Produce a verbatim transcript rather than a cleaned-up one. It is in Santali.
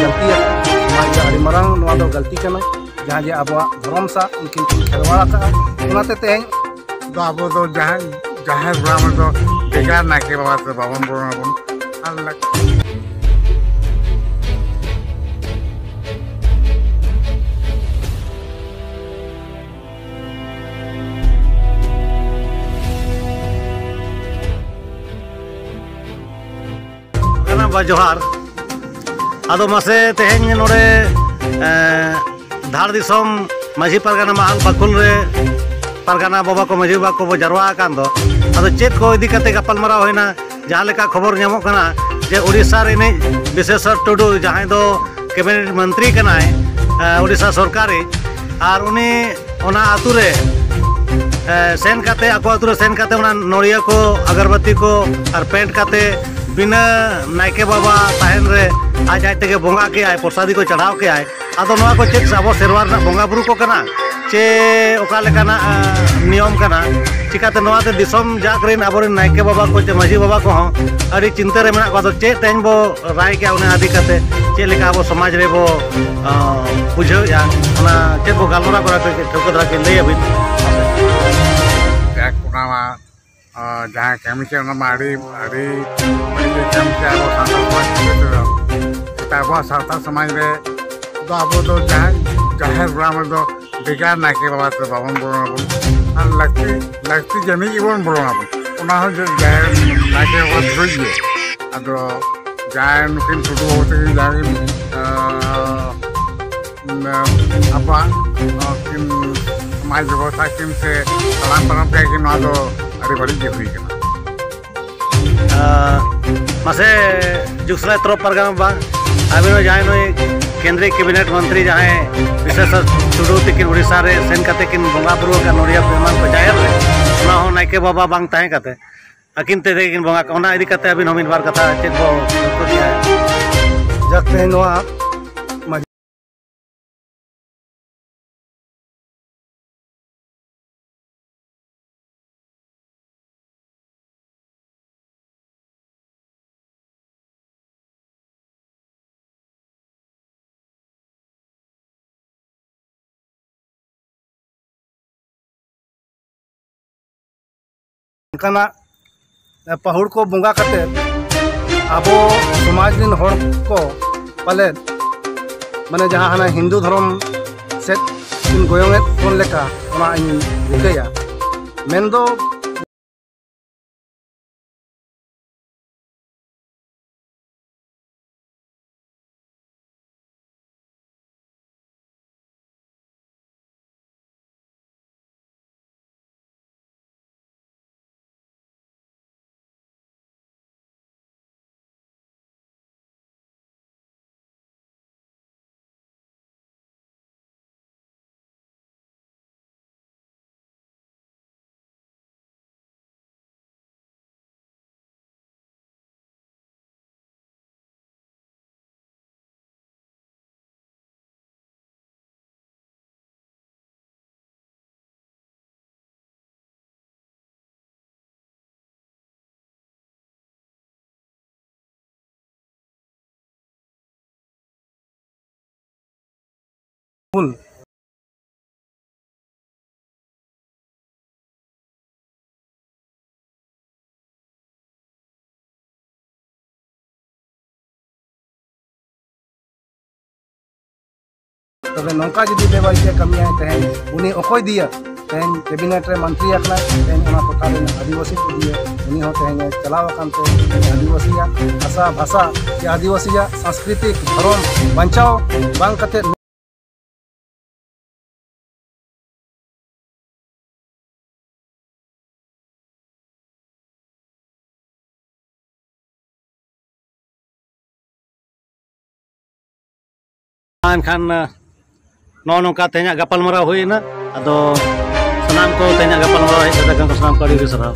ᱜᱟᱹᱞᱛᱤ ᱟᱠᱟᱫᱟ᱾ ᱱᱚᱣᱟ ᱫᱚ ᱟᱹᱰᱤ ᱢᱟᱨᱟᱝ, ᱱᱚᱣᱟ ᱫᱚ ᱜᱟᱹᱞᱛᱤ ᱠᱟᱱᱟ, ᱡᱟᱦᱟᱸ ᱡᱮ ᱟᱵᱚᱣᱟᱜ ᱫᱷᱚᱨᱚᱢ ᱥᱟᱶ ᱩᱱᱠᱤᱱ ᱠᱤᱱ ᱠᱷᱮᱞᱣᱟᱲ ᱟᱠᱟᱫᱼᱟ᱾ ᱚᱱᱟᱛᱮ ᱛᱮᱦᱮᱧ ᱫᱚ ᱟᱵᱚ ᱫᱚ ᱡᱟᱦᱟᱸ ᱡᱟᱦᱮᱨ ᱜᱟᱲ ᱨᱮᱫᱚ ᱵᱷᱮᱜᱟᱨ ᱱᱟᱭᱠᱮ ᱵᱟᱵᱟ ᱛᱮ ᱵᱟᱵᱚᱱ ᱵᱚᱞᱚᱱ ᱟᱵᱚᱱ᱾ ᱟᱨ ᱞᱟᱹᱠᱛᱤ ᱠᱟᱱᱟ ᱵᱟ ᱡᱚᱦᱟᱨ᱾ ᱟᱫᱚ ᱢᱟᱥᱮ ᱛᱮᱦᱮᱧ ᱱᱚᱰᱮ, ᱮᱸ, ᱫᱷᱟᱲ ᱫᱤᱥᱚᱢ ᱢᱟᱹᱡᱷᱤ ᱯᱟᱨᱜᱟᱱᱟ ᱢᱟᱦᱟᱞ ᱵᱟᱠᱷᱩᱞ ᱨᱮ ᱯᱟᱨᱜᱟᱱᱟ ᱵᱟᱵᱟ ᱠᱚ, ᱢᱟᱹᱡᱷᱤ ᱵᱟᱵᱟ ᱠᱚᱵᱚ ᱡᱟᱨᱣᱟ ᱟᱠᱟᱱ ᱫᱚ, ᱟᱫᱚ ᱪᱮᱫ ᱠᱚ ᱤᱫᱤ ᱠᱟᱛᱮ ᱜᱟᱯᱟᱞᱢᱟᱨᱟᱣ ᱦᱩᱭᱱᱟ? ᱡᱟᱦᱟᱸ ᱞᱮᱠᱟ ᱠᱷᱚᱵᱚᱨ ᱧᱟᱢᱚᱜ ᱠᱟᱱᱟ ᱡᱮ ᱩᱲᱤᱥᱥᱟ ᱨᱤᱱᱤᱡ ᱵᱤᱥᱮᱥᱚᱨ ᱴᱩᱰᱩ, ᱡᱟᱦᱟᱸᱭ ᱫᱚ ᱠᱮᱵᱤᱱᱮᱴ ᱢᱚᱱᱛᱨᱤ ᱠᱟᱱᱟᱭ, ᱮ, ᱩᱲᱤᱥᱥᱟ ᱥᱚᱨᱠᱟᱨᱤ, ᱟᱨ ᱩᱱᱤ ᱚᱱᱟ ᱟᱹᱛᱩ ᱨᱮ, ᱮ, ᱥᱮᱱ ᱠᱟᱛᱮ, ᱟᱠᱚ ᱟᱹᱛᱩ ᱨᱮ ᱥᱮᱱ ᱠᱟᱛᱮ ᱚᱱᱟ ᱱᱚᱲᱤᱭᱟᱹ ᱠᱚ, ᱟᱜᱚᱨᱵᱟᱹᱛᱤ ᱠᱚ ᱟᱨ ᱯᱮᱱᱴ ᱠᱟᱛᱮ ᱵᱤᱱᱟᱹ ᱱᱟᱭᱠᱮ ᱵᱟᱵᱟ ᱛᱟᱦᱮᱱ ᱨᱮ ᱟᱡ ᱟᱡ ᱛᱮᱜᱮ ᱵᱚᱸᱜᱟ ᱠᱮᱜᱼᱟᱭ, ᱯᱨᱚᱥᱟᱫᱤ ᱠᱚ ᱪᱟᱲᱦᱟᱣ ᱠᱮᱜᱼᱟᱭ᱾ ᱟᱫᱚ ᱱᱚᱣᱟ ᱠᱚ ᱪᱮᱫ ᱟᱵᱚ ᱥᱮᱨᱣᱟ ᱨᱮᱱᱟᱜ ᱵᱚᱸᱜᱟ ᱵᱩᱨᱩ ᱠᱚ ᱠᱟᱱᱟ ᱪᱮ ᱚᱠᱟ ᱞᱮᱠᱟᱱᱟᱜ, ᱮ, ᱱᱤᱭᱚᱢ ᱠᱟᱱᱟ? ᱪᱤᱠᱟᱹᱛᱮ ᱱᱚᱣᱟ ᱫᱚ ᱫᱤᱥᱚᱢ ᱡᱟᱠ ᱨᱮᱱ ᱟᱵᱚᱨᱮᱱ ᱱᱟᱭᱠᱮ ᱵᱟᱵᱟ ᱠᱚ ᱪᱮ ᱢᱟᱹᱡᱷᱤ ᱵᱟᱵᱟ ᱠᱚᱦᱚᱸ ᱟᱹᱰᱤ ᱪᱤᱱᱛᱟᱹ ᱨᱮ ᱢᱮᱱᱟᱜ ᱠᱚᱣᱟ᱾ ᱟᱫᱚ ᱪᱮᱫ ᱛᱮᱦᱮᱧ ᱵᱚ ᱨᱟᱭ ᱠᱮᱜᱼᱟ, ᱚᱱᱟ ᱤᱫᱤ ᱠᱟᱛᱮ ᱪᱮᱫ ᱞᱮᱠᱟ ᱟᱵᱚ ᱥᱚᱢᱟᱡᱽ ᱨᱮᱵᱚ, ᱟᱸ, ᱵᱩᱡᱷᱟᱹᱣᱮᱫᱼᱟ, ᱚᱱᱟ ᱪᱮᱫ ᱵᱚ ᱜᱟᱞᱢᱟᱨᱟᱣ ᱠᱚᱨᱟ, ᱠᱟᱹᱡ ᱴᱷᱟᱹᱣᱠᱟᱹ ᱫᱷᱟᱨᱟ ᱠᱟᱹᱡ ᱞᱟᱹᱭ ᱟᱹᱵᱤᱱ᱾ ᱡᱟᱠ, ᱚᱱᱟ ᱢᱟ, ᱟᱸ, ᱡᱟᱦᱟᱸ ᱠᱟᱹᱢᱤ ᱠᱮᱫ, ᱚᱱᱟ ᱢᱟ ᱟᱹᱰᱤ, ᱟᱹᱰᱤ ᱵᱟᱹᱲᱤᱡ ᱮ ᱠᱟᱹᱢᱤ ᱠᱮᱫ ᱟᱵᱚ ᱥᱟᱱᱛᱟᱲ ᱥᱚᱢᱟᱡᱽ ᱠᱷᱮᱛᱨᱮ ᱫᱚ᱾ ᱮᱴᱟᱜ ᱟᱵᱚᱣᱟᱜ ᱥᱟᱱᱛᱟᱲ ᱥᱚᱢᱟᱡᱽ ᱨᱮ ᱫᱚ ᱟᱵᱚ ᱫᱚ ᱡᱟᱦᱟᱸ ᱡᱟᱦᱮᱨ ᱜᱟᱲ ᱨᱮᱫᱚ ᱵᱷᱮᱜᱟᱨ ᱱᱟᱭᱠᱮ ᱵᱟᱵᱟ ᱛᱮ ᱵᱟᱵᱚᱱ ᱵᱚᱞᱚᱱ ᱟᱵᱚᱱ᱾ ᱟᱨ ᱞᱟᱹᱠᱛᱤ, ᱞᱟᱹᱠᱛᱤ ᱡᱟᱹᱱᱤᱡ ᱜᱮᱵᱚᱱ ᱵᱚᱞᱚᱱ ᱟᱵᱚᱱ᱾ ᱚᱱᱟ ᱦᱚᱸ ᱡᱮ ᱡᱟᱦᱮᱨ ᱱᱟᱭᱠᱮ ᱵᱟᱵᱟ ᱫᱷᱩᱨᱟᱹᱭ ᱜᱮ᱾ ᱟᱫᱚ ᱡᱟᱦᱟᱸᱭ ᱱᱩᱠᱤᱱ ᱴᱩᱰᱩ ᱵᱟᱹᱵᱩ ᱛᱟᱹᱠᱤᱱ ᱡᱟᱦᱟᱸ ᱠᱤᱱ, ᱟᱸ, ᱟᱵᱚᱣᱟᱜ, ᱟᱸ, ᱠᱤᱱ ᱥᱚᱢᱟᱡᱽ ᱵᱮᱵᱚᱥᱛᱷᱟ ᱠᱤᱱ ᱥᱮ ᱛᱟᱲᱟᱢ ᱯᱟᱨᱚᱢ ᱠᱮᱫ ᱠᱤᱱ, ᱱᱚᱣᱟ ᱫᱚ ᱟᱹᱰᱤ ᱵᱟᱹᱲᱤᱡ ᱜᱮ ᱦᱩᱭ ᱠᱟᱱᱟ᱾ ᱟᱸ, ᱢᱟᱥᱮ ᱡᱩᱜᱽᱥᱟᱞᱟᱭ ᱛᱚᱨᱚᱯ ᱯᱟᱨᱜᱟᱱᱟ ᱵᱟ, ᱟᱹᱵᱤᱱ ᱦᱚᱸ ᱡᱟᱦᱟᱸᱭ ᱱᱩᱭ ᱠᱮᱱᱫᱨᱤᱭᱚ ᱠᱮᱵᱤᱱᱮᱴ ᱢᱚᱱᱛᱨᱤ ᱡᱟᱦᱟᱸᱭ ᱵᱤᱥᱮᱥᱚᱨ ᱴᱩᱰᱩ ᱛᱤᱠᱤᱱ ᱩᱲᱤᱥᱥᱟ ᱨᱮ ᱥᱮᱱ ᱠᱟᱛᱮ ᱠᱤᱱ ᱵᱚᱸᱜᱟ ᱵᱩᱨᱩ ᱟᱠᱟᱫ ᱱᱚᱲᱤᱭᱟ ᱠᱚ ᱮᱢᱟᱱ ᱠᱚ ᱡᱟᱦᱮᱨ ᱨᱮ, ᱚᱱᱟ ᱦᱚᱸ ᱱᱟᱭᱠᱮ ᱵᱟᱵᱟ ᱵᱟᱝ ᱛᱟᱦᱮᱸ ᱠᱟᱛᱮ ᱟᱹᱠᱤᱱ ᱛᱮᱜᱮ ᱠᱤᱱ ᱵᱚᱸᱜᱟ ᱠᱚ, ᱚᱱᱟ ᱤᱫᱤ ᱠᱟᱛᱮ ᱟᱹᱵᱤᱱ ᱦᱚᱸ ᱢᱤᱫ ᱵᱟᱨ ᱠᱟᱛᱷᱟ ᱪᱮᱫ ᱵᱚ ᱴᱷᱟᱹᱣᱠᱟᱹ ᱠᱮᱭᱟ? ᱡᱟᱠ, ᱛᱮᱦᱮᱧ ᱱᱚᱣᱟ ᱢᱟᱹᱡᱷᱤ ᱚᱱᱠᱟᱱᱟᱜ ᱯᱟᱹᱦᱩᱲ ᱠᱚ ᱵᱚᱸᱜᱟ ᱠᱟᱛᱮ ᱟᱵᱚ ᱥᱚᱢᱟᱡᱽ ᱨᱮᱱ ᱦᱚᱲ ᱠᱚ ᱯᱟᱞᱮᱫ, ᱢᱟᱱᱮ, ᱡᱟᱦᱟᱸ ᱦᱟᱱᱟ ᱦᱤᱱᱫᱩ ᱫᱷᱚᱨᱚᱢ ᱥᱮᱫ ᱠᱤᱱ ᱜᱚᱭᱚᱝᱮᱫ ᱵᱚᱱ ᱞᱮᱠᱟ, ᱚᱱᱟ ᱤᱧ ᱨᱤᱠᱟᱹᱭᱟ᱾ ᱢᱮᱱᱫᱚ ᱦᱩᱞ᱾ ᱛᱚᱵᱮ ᱱᱚᱝᱠᱟ ᱡᱩᱫᱤ ᱵᱮᱵᱟᱹᱲᱤᱡ ᱮ ᱠᱟᱹᱢᱤᱭᱟᱭ, ᱛᱮᱦᱮᱧ ᱩᱱᱤ ᱚᱠᱚᱭ ᱫᱤᱭᱟ? ᱛᱮᱦᱮᱧ ᱠᱮᱵᱤᱱᱮᱴ ᱨᱮ ᱢᱚᱱᱛᱨᱤ ᱟᱠᱟᱱᱟᱭ, ᱛᱮᱦᱮᱧ ᱚᱱᱟ ᱴᱚᱴᱷᱟ ᱨᱮᱱ ᱟᱹᱫᱤᱵᱟᱹᱥᱤ ᱠᱚ ᱫᱤᱭᱟ, ᱩᱱᱤ ᱦᱚᱸ ᱛᱮᱦᱮᱧ ᱮ ᱪᱟᱞᱟᱣ ᱟᱠᱟᱱ ᱛᱮ ᱛᱮᱦᱮᱧ ᱟᱹᱫᱤᱵᱟᱹᱥᱤᱭᱟᱜ ᱵᱷᱟᱥᱟ, ᱵᱷᱟᱥᱟ ᱥᱮ ᱟᱹᱫᱤᱵᱟᱹᱥᱤᱭᱟᱜ ᱥᱟᱝᱥᱠᱨᱤᱛᱤᱠ ᱫᱷᱚᱨᱚᱢ ᱵᱟᱧᱪᱟᱣ ᱵᱟᱝ ᱠᱟᱛᱮ ᱮᱱᱠᱷᱟᱱ, ᱱᱚᱜᱼᱚ ᱱᱚᱝᱠᱟ ᱛᱮᱦᱮᱧᱟᱜ ᱜᱟᱯᱟᱞᱢᱟᱨᱟᱣ ᱦᱩᱭᱮᱱᱟ᱾ ᱟᱫᱚ ᱥᱟᱱᱟᱢ ᱠᱚ ᱛᱮᱦᱮᱧᱟᱜ ᱜᱟᱯᱟᱞᱢᱟᱨᱟᱣ ᱦᱮᱡ ᱠᱟᱛᱮ ᱠᱚ ᱥᱟᱱᱟᱢ ᱠᱚ ᱟᱹᱰᱤ ᱟᱹᱰᱤ ᱥᱟᱨᱦᱟᱣ᱾